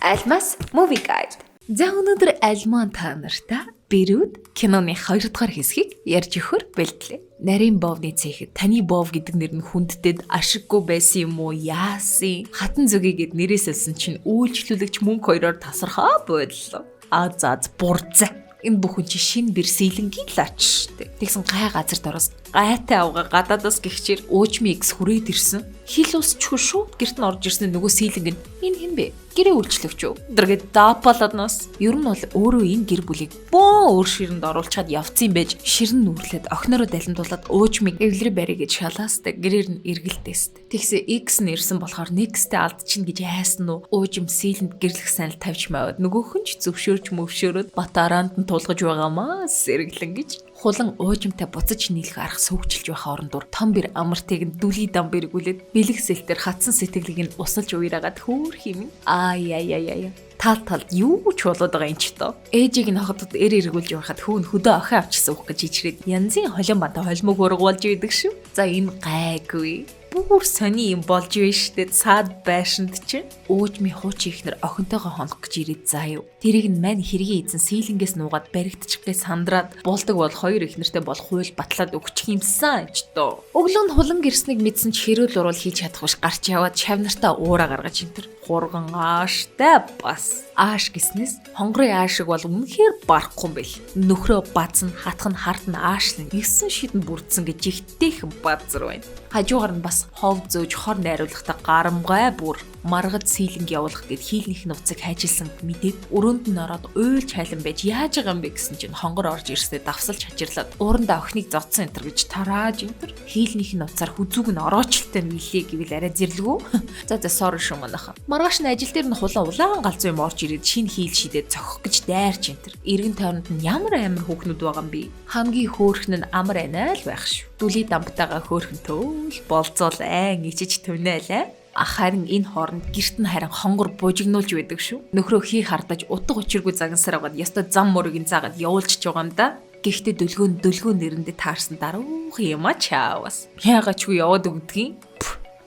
Алмас Movie Guide. За, өнөөдөр Алман та нартай Бэрүүд киноны 2 дугаар хэсгийг ярьж өгөхөр бэлтлээ. Нарийн боовны цэхэд таны боов гэдэг нэр нь хүндтэд ашиггүй байсан юм уу? Яасан? Хатан зүгий гэд нэрээс элсэн чинь үйлчлүүлэгч мөнх хоёроор тасархаа боллоо. А за бурзаа. Энэ бүхэн чи шин бэр сэлэнгийн л ач штэ. Тэгсэн гай газар дороос гайтай авга гадаадаас гихчээр уужми X хүрээд ирсэн. Хил ус чхүү шууд гэрт нь орж ирсэн нөгөө сэлэнг нь энэ хэн бэ? Гэрээ үйлчлэгч үү? Дэргээд даапалаад нас. Ер нь бол өөрөө энэ гэр бүлийг бөөн өөр ширэнд оруулчаад явцсан байж ширэн нүрлээд охинороо далимдуулаад уужмиг эвлэрэ барь гэж шалаастай гэрээр нь эргэлдээст. Тэгсэн X нь ирсэн болохоор Next-тэй алдчихна гэж айсан уу? Уужим сэлэнд гэрлэх санал тавьж маваад нөгөөх нь ч зөвшөөрч мөвшөөрөөд бат араанд нь тулгаж байгаамаа сэргэлэн гэж хулан уужимтай буцаж нийлэх арга сүйчилж байх орондор том бэр амартыг нь дүлий дам бэргүүлээд бэлэг сэлтэр хатсан сэтгэлийг нь усалж уяраагаад хөөх юм. Аа яа яа яа. Тал талд юу ч болоод байгаа юм ч тоо. Ээжийг нь хотод эр эргүүлж явахад хүүн хөдөө охин авчирсан үг гэж ичрээд янзын холион банта холимог ургуулж идэг шүү. За, энэ гайгүй бүр сони юм болж байна штэ, цаад байшинд чинь уужми хуучин ихнэр охинтойгоо хонох гэж ирээд заа юу. Тэрийг нь мань хэргийн эзэн сийлэнгээс нуугаад баригдчих гээ сандраад болдог бол хоёр ихнэртэй бол хууль батлаад өгчих юмсан ч доо. Өглөө нь хулан гэрснийг мэдсэн ч хэрүүл уруул хийж чадах биш гарч яваад шав нартаа уура гаргаж энэ төр хурган ааштай бас ааш гиснээс хонгорын аашиг бол үнэхээр барахгүй юм бэл. Нөхрөө базна, хатах нь хард нь аашлна. 9 шидэн бүрдсэн гэж ихтэйхэн базар байна. Хажуугаар нь бас хов зөөж хор найруулгатай гарамгай бүр маргад сийлэнг явуулах гэд хийлнийх нууцыг хайжилсан мэдээд өрөөнд нь ороод уйлж хайлан байж яаж байгаа юм бэ гэсэн чинь хонгор орж ирсээ давсалж хачирлаад уурандаа охиныг зодсон энэ төр гэж тарааж энэ төр хийлнийх нууцаар хүзүүг нь ороочлттой нь вилээ гэвэл арай зэрлэгүү. За за, sorry шүү манайхан. Маргааш нь ажил дээр нь хулан улаан галзуу юм орж ирээд шинэ хийл шидээд цохих гэж дайрч энэ төр. Эргэн тойронд нь ямар амар хүүхнүүд байгаа юм бэ? Хамгийн хөөрхөн нь амар анаа л байх шүү. Дүлий дамптайгаа хөөрхөн төөл болзоол айн ичиж түнээлээ. Харин энэ хооронд гэрт нь харин хонгор бужигнуулж байдаг шүү. Нөхрөө хий хардаж утга учиргүй загансаар аваад ёстой зам мөрийг нь заагаад явуулчихж байгаа юм да. Гэхдээ дөлгөөн дөлгөөн нэрэндээ таарсан даруух юм а чаавас. Яагаад ч үгүй яваад өгдгийг.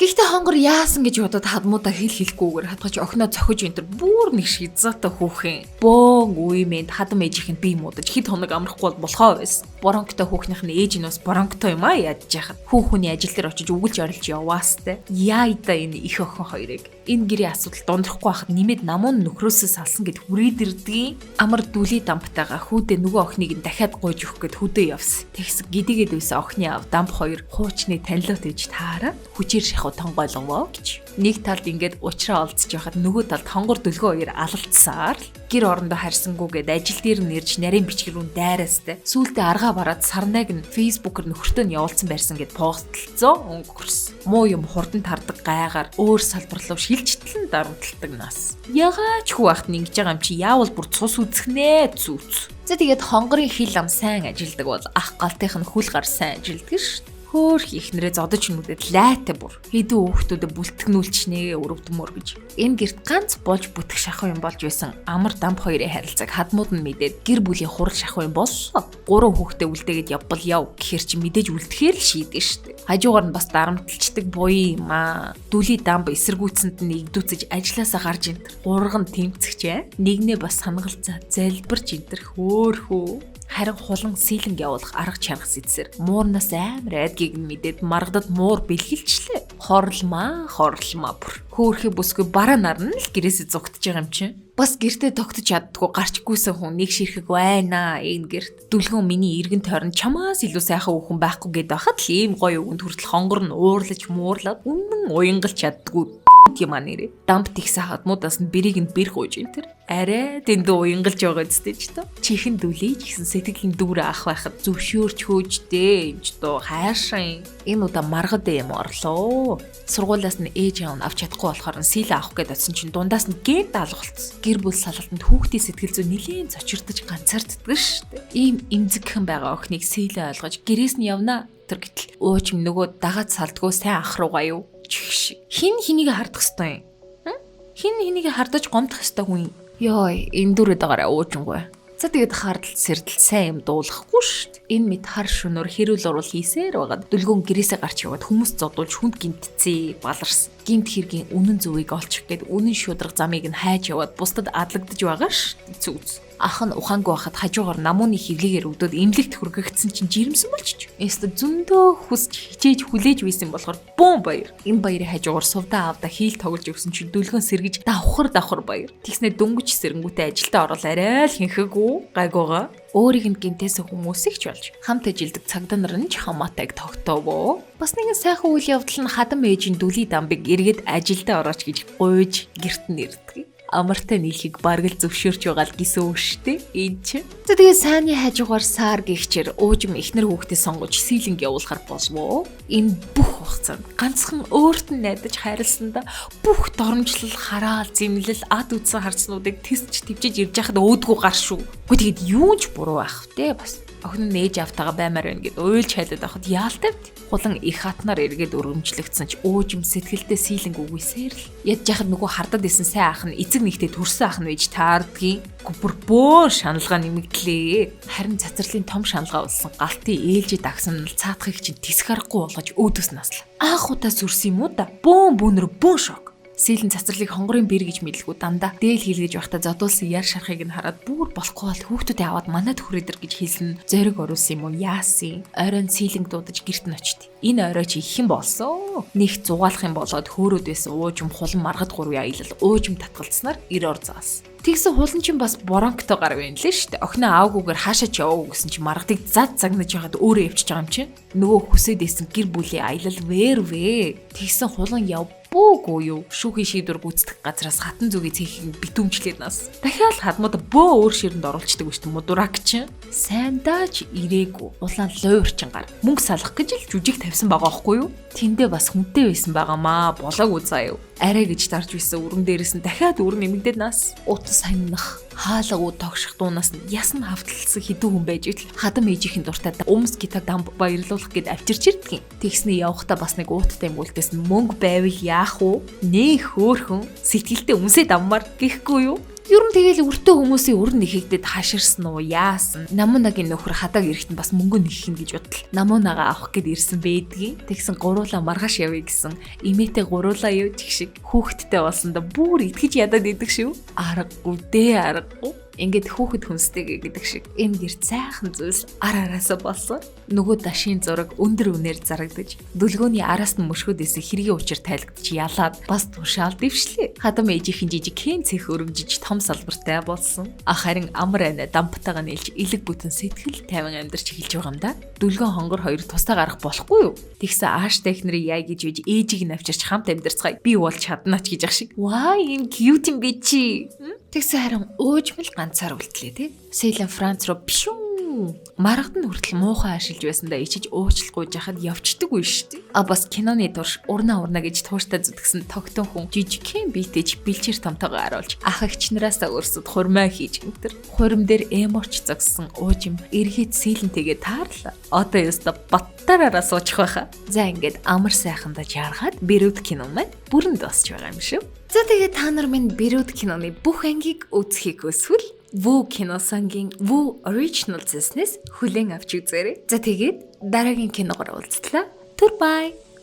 Гэхдээ хонгор яасан гэж бодоод хадмуудаа хэл хэлэхгүйгээр хадгаж охиноо цохиж энэ төр бүр нэг шизатай хүүхэн. Бөөн үе мэд хадам ээжийнх нь бие муудаж хэд хоног амрахгүй бол болохоо байсан. Боронктой хүүхнийх нь ээж нь бас боронктой юм а яаж яхад. Хүү хүний ажил дээр очиж үгэлж орилж яваастай. Яа да энэ их охин хоёрыг. Энэ гэрийн асуудал дундрахгүй байхад нэмээд намун нөхрөөсөө салсан гэд хүрээд ирдгийн. Амар дүлий дамптайгаа хүүдээ нөгөө охиныг нь дахиад гуйж өгөх гэд хөдөө явсан. Тэгс гидийгээд байсан охины ав дамп хоёр хуучны танилуут ээж таараа хүчээр шахуу тонгойлгоо гэж. Нэг талд ингээд уучраа олдсож байхад нөгөө талд хонгор дөлгөө хоёр алалцсаар л гэр орондоо харьсангүйгээд ажил дээр нь ирж нарийн бичгэр рүү дайраастай. Сүүлдээ аргаа бараад сарнайг нь фэйсбүүкээр нөхөртөө нь явуулсан байсан гэд постлцоо өнгөрсөн. Муу юм хурдан тардаг гайгаар өөр салбар руу шилжтэл нь дарамталдаг нас. Ягаа ч хүү ахт нь ингэж байгаа юм чи яавал бүр цус үзэх нэ зүц. За, тэгээд хонгорын хил ам сайн ажилдаг бол ах галтынх нь хүл гар сайн ажилдаг шүү дээ. Хөөх ихнэрээ зодож нүдэд лайтай бүр. Хэдэн хүүхдүүдэд бүлтгэнүүлчнээ өрөвдмөр гэж. Энэ гэрт ганц болж бүтэх шахуу юм болж байсан амар дамп хоёрын харилцааг хадмууд нь мэдээд гэр бүлийн хурал шахуу юм боллоо. Гурван хүүхдээ үлдээгээд явбал яв гэхэр чи мэдээж үлдэхээр л шийдэн штэ. Хажуугаар нь бас дарамтлцдаг буян юм аа. Дүлий дамб эсэргүүцэнд нь игдүүцэж ажилласаа гарч энтер. Гурган тэмцэгч ээ. Нэгнээ бас сангалцаа залбирч энтер хөөхөө. Харин хулан сийлэнг явуулах арга чарга сэдсэр муурнаас амар айдгийг нь мэдээд маргадад муур бэлгэлжлээ. Хорлмаа, хорлмаа бүр. Хөөхөө бүсгүй бараа нарна л гэрээсээ зугтж байгаа юм чинь. Бас гэртээ тогтож чаддгүй гарчгүйсэн хүн нэг ширхэг байна энэ гэрт. Дүлгөн миний эргэн тойрон чамаас илүү сайхан хүүхэн байхгүй гэд байхад л ийм гоё үгэнд хүртэл хонгор нь уурлаж муурлаад үнэн уянгалж чаддгүй юм а нэрээ. Дамп тэгсэн хадмуудаас нь бэрийг нь бэр гуйж энэ төр. Арай дэндүү уянгалж байгаа үстэй ч тоо. Чихэн дүлий ч гэсэн сэтгэлийн дүүр ах байхад зөвшөөрч хөөждээ энэ ч тоо хайшаа. Энэ удаа маргад юм орлоо. Сургуулиас нь ээж аав нь авч чадахгүй болохоор нь силэ авах гээд очсон чинь дундаас нь гэнт алгалцсан. Гэр бүл салалтанд хүүхдийн сэтгэл зүй нэлээд цочирдож ганцаарддаг шүү дээ. Ийм эмзэгхэн байгаа охиныг силэ ойлгож гэрээс нь явна тэр гэтэл ууч нөгөө дагаад салдгуу сайн ах руугаа юу чих шиг. Хин хэнийг хардах хэвтэй юм? Хин хэнийг хардаж гомдох хэвтэй хүн юм? Йой, энэ дүрээд байгаарай уужингүй. За, тэгээд хардал сэрдэл сайн юм дуулахгүй шүү дээ. Энэ мэд хар шөнөөр хэрүүл урал хийсээр байгаад дүлгөөн гэрээсээ гарч яваад хүмүүс зодуулж хүнд гинтцээ баларсан. Гэмт хэргийн үнэн зөвийг олчих гээд үнэн шударга замыг нь хайж яваад бусдад адлагдаж байгаа ш. Зүг. Ах нь ухаангүй байхад хажуугаар намууны хөвлөгээр өвдөд эмнэлэгт хүргэгдсэн чинь жирэмсэн болчих. Эстэ зөндөө хүсч хичээж хүлээж байсан болохоор бөөн баяр. Энэ баярын хажуугаар сувдаа авда хийл тоглож өгсөн чинь дүлгөн сэргэж давхар давхар баяр. Тэгснэ дөнгөж сэрэнгүүтээ ажилдаа орол арай л хинхэгүү гайгууга. Өөрийг нь гинтээсэн хүмүүсийг ч болж хамт ажилдаг цагдаа нар нь ч хамаатайг тогтоовоо. Бас нэгэн сайхан үйл явдал нь хадам ээжийн дүлий дамбыг эргээд ажилдаа орооч гэж гуйж гэрт нь ирдэг. Амартай нийлхийг бараг л зөвшөөрч байгаа л гэсэн үг шүү дээ. Энэ чи. За тэгээ сайнны хажуугаар сар гихчэр уужим эхнэр хүүхдээ сонгож сийлэнг явуулахар болвоо. Энэ бүх хугацаанд ганцхан өөрт нь найдаж хайрласандаа бүх доромжлол, хараал, зэмлэл, ад үзсэн харцнуудыг тэсч твжиж ирж яхад өөдгүү гар шүү. Үгүй тэгэд юу ч буруу байх вэ бас. Охин нь ээж автагаа баймаар байна гэд уйлж хайлаад байхад яалтай бт. Хулан их хатнаар эргээд өргөмжлөгдсөн ч уужим сэтгэлдээ сийлэнг үгүйсээр л. Ядж яхад нөгөө хардад исэн сайн ах нь эцэг нэгтээ төрсөн ах нь байж таардгийн. Бүр бөөн шаналгаа нэмэгдлээ. Харин цацрлын том шаналгаа болсон галтын ээлжид дагсан нь цаатахыг чинь тисэх аргагүй болгож өөдөөс наслаа. Анх удаа сүрсэн юм уу да? Бөөн бүүнэр бөөн шок. Сийлэн цацрлыг хонгорын бэр гэж мэдлгүй дандаа дээл хийлгэж байхдаа зодуулсан яр шархыг нь хараад бүр болохгүй бол хүүхдүүдээ аваад манад хүрээдэр гэж хэлсэн зориг оруулсан юм уу яасан. Оройн сийлэнг дуудаж гэрт нь очт. Энэ орой чи их юм болсон. Нэг зугаалах юм болоод хөөрөөд байсан уужим хулан маргад гурвын аялал уужим татгалцсанаар ир ор заасан. Тэгсэн хулан чинь бас боронктой гар байна лээ шүү дээ. Охиноо аавгүйгээр хаашаа ч яваагүй гэсэн чинь маргадыг зад загнаж байхад өөрөө явчихж байгаа юм чинь. Нөгөө хүсээд исэн гэр бүлийн аялал вэр вэ. Тэгсэн хулан явбуугүй юу? Шүүхийн шийдвэр гүйцэтгэх газраас хатан зүгийн цэхийг битүүмжлээд нас. Дахиад хадмууд бөө өөр ширэнд оруулцдаг биш үү? Мудурак чинь. Сайндаач ирээгүй. Улаан луйварчин гар. Мөнгө салах гэж л жүжиг тавьсан байгаа байхгүй юу? Тэндээ бас хүнтэй байсан байгаамаа. Болоогүй заа юу. Арай гэж дарж байсан өрн дээрээс нь дахиад өрн нэмэгдээд нас. Утас ханинах, хаалга уу тогших дуунаас нь ясн хавталсан хідэн хүн байж итл хадам ээжийнхэн дуртай өмс гитар дамб баярлуулах гэд авчирч ирдэг юм. Тэгсний явхдаа бас нэг ууттай юм үлдээс нь мөнгө байвал яах вэ? Нээ хөөхөн сэтгэлдээ өмсөө давмаар гэхгүй юу? Ер нь тэгэл өртөө хүмүүсийн өрн нэхэгдэд хаширсан уу яасан. Намуунагийн нөхөр хадааг эрэхт нь бас мөнгө нэхэх гэж бодтол. Намуунага авах гэд ирсэн байдгийн. Тэгсэн гуруулаа маргааш явъя гэсэн. Имээтэй гуруулаа явж гэх шиг хүүхэдтэй болсондоо бүр итгэж ядаад идэх шүү. Аргагүй дээ аргагүй. Ингээд хүүхэд хүнстэйгээ гэдэг шиг энэ гэр сайхан зүйлс ар араасаа болсон. Нөгөө дашийн зураг өндөр үнээр зарагдаж, дүлгөөний араас нь мөшгөөд исэн хэргийн учир тайлагдаж ялаад бас тушаал дэвшлээ. Хадам ээжийнхэн жижиг хэн цэх өргөжиж том салбартай болсон. А харин амар айна дамптайгаа нийлж элэг бүтэн сэтгэл тайван амьдарч эхэлж байгаа юм да. Дүлгөөн хонгор хоёр тусдаа гарах болохгүй юу? Тэгсэн ааш технэрийг яа гэж үж ээжийг нь авчирч хамт амьдарцгаая. Би бол чаднаач гэж ах шиг. Ваа ийм cute юм би чи. Тэгсэн харин уужмал ганцаар үлдлээ тий. Сэлэн Франц руу пшүн маргад нь хүртэл муухай ашиглаж байсандаа ичиж уучлахгүй жахад явчдаг үе шүү дээ. А бас киноны турш урнаа урнаа гэж тууштай зүтгсэн тогтон хүн жижигхэн биетэйч бэлчээр томтойгоо харуулж ах эгч нараасаа өрсөд хурмаа хийж гэнтэр. Хурим дээр эморч зогссон уужим эргээд сэлэнтэйгээ таарлаа. Одоо ёстой баттараараа суучих байхаа. За ингээд амар сайхандаа жаргаад Бэрүүд кино маань бүрэн дуусч байгаа юм шүү. За тэгээд та нар минь Бэрүүд киноны бүх ангийг үзхийг хүсвэл Вүү киносангийн Вүү Original зүснээс хүлээн авч үзээрэй. За тэгээд дараагийн киногоор уулзлаа. Түр бай.